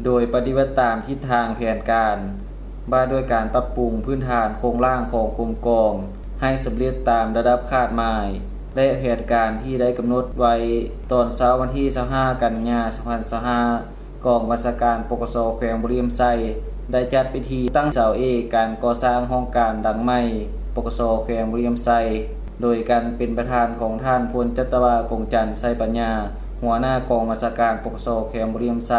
ໂດຍປະຕິບັດຕາມທິດທາງແຜນການ ວ່າດ້ວຍການປັບປຸງພື້ນຖານໂຄງລ່າງຂອງກົມກອງ ໃຫ້ສຳເລັດຕາມລະດັບຄາດໝາຍ ແລະ ແຜນການທີ່ໄດ້ກຳນົດໄວ້. ຕອນເຊົ້າວັນທີຊາວຫ້າ ກັນຍາ ສອງພັນຊາວຫ້າ ກອງບັນຊາການ ປກສ ແຂວງບໍລິຄຳໄຊ ໄດ້ຈັດພິທີຕັ້ງເສົາເອກການກໍ່ສ້າງຫ້ອງການຫຼັງໃໝ່ ປກສ ແຂວງບໍລິຄຳໄຊ ໂດຍການເປັນປະທານຂອງທ່ານ ພົນຈັດຕະວາ ກົງຈັນ ໄຊປັນຍາ ຫົວໜ້າກອງບັນຊາການ ປກສ ແຂວງບໍລິຄຳໄຊ,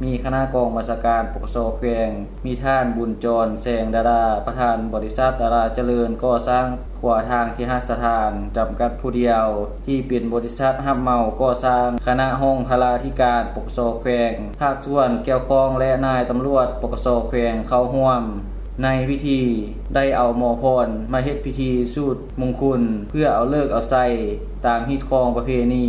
ມີຄະນະກອງບັນຊາການ ປກສ ແຂວງ, ມີທ່ານ ບຸນຈອນ ແສງດາລາ ປະທານບໍລິສັດດາລາຈະເລີນກໍ່ສ້າງຂົວທາງເຄຫະສະຖານ ຈຳກັດຜູ້ດຽວ ທີ່ເປັນບໍລິສັດຮັບເໝົາກໍ່ສ້າງ, ຄະນະຫ້ອງພະລາທິການ ປກສ ແຂວງ, ພາກສ່ວນກ່ຽວຂ້ອງ ແລະ ນາຍຕຳຫຼວດ ປກສ ແຂວງ ເຂົ້າຮ່ວມ. ໃນພິທີໄດ້ເອົາໝໍພອນມາເຮັດພິທີສູດມຸງຄຸນ ເພື່ອເອົາເລີກເອົາໄຊຕາມຮີດຄອງປະເພນີ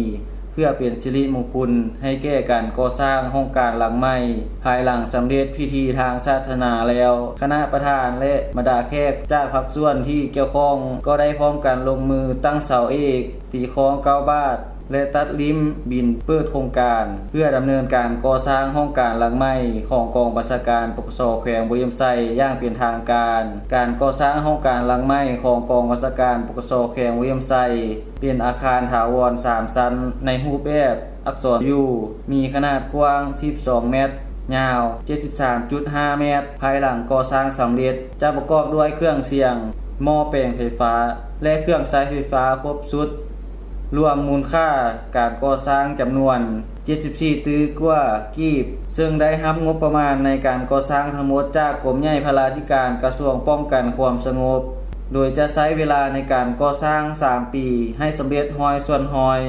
ເພື່ອເປັນສິລິມຸງຄຸນໃຫ້ແກ່ການກໍ່ສ້າງຫ້ອງການຫຼັງໃໝ່. ພາຍຫຼັງສຳເລັດພິທີທາງສາສະໜາແລ້ວ, ຄະນະປະທານ ແລະ ບັນດາແຂກຈາກພາກສ່ວນທີ່ກ່ຽວຂ້ອງກໍໄດ້ພ້ອມກັນລົງມືຕັ້ງເສົາເອກ, ຕີຄອງເກົ້າບາດ ແລະ ຕັດລິ້ມບິນເປີດໂຄງການ ເພື່ອດຳເນີນການກໍ່ສ້າງຫ້ອງການຫຼັງໃໝ່ຂອງກອງບັນຊາການ ປກສ ແຂວງບໍລິຄຳໄຊຢ່າງເປັນທາງການ. ການກໍ່ສ້າງຫ້ອງການຫຼັງໃໝ່ຂອງກອງບັນຊາການ ປກສ ແຂວງບໍລິຄຳໄຊ ເປັນອາຄານຖາວອນສາມຊັ້ນ ໃນຮູບແບບອັກສອນ U ມີຂະໜາດກວ້າງສິບສອງແມັດ, ຍາວເຈັດສິບສາມຈຸດຫ້າແມັດ. ພາຍຫຼັງກໍ່ສ້າງສຳເລັດ ຈະປະກອບດ້ວຍເຄື່ອງສຽງ, ໝໍ້ແປງໄຟຟ້າ ແລະ ເຄື່ອງໃຊ້ໄຟຟ້າຄົບຊຸດ, ລວມມູນຄ່າການກໍ່ສ້າງຈຳນວນເຈັດສິບສີ່ຕື້ກວ່າກີບ, ເຊິ່ງໄດ້ຮັບງົບປະມານໃນການກໍ່ສ້າງທັງໝົດຈາກກົມໃຫຍ່ພະລາທິການກະຊວງປ້ອງກັນຄວາມສະຫງົບ, ໂດຍຈະໃຊ້ເວລາໃນການກໍ່ສ້າງສາມປີ ໃຫ້ສຳເລັດຮ້ອຍສ່ວນຮ້ອຍ.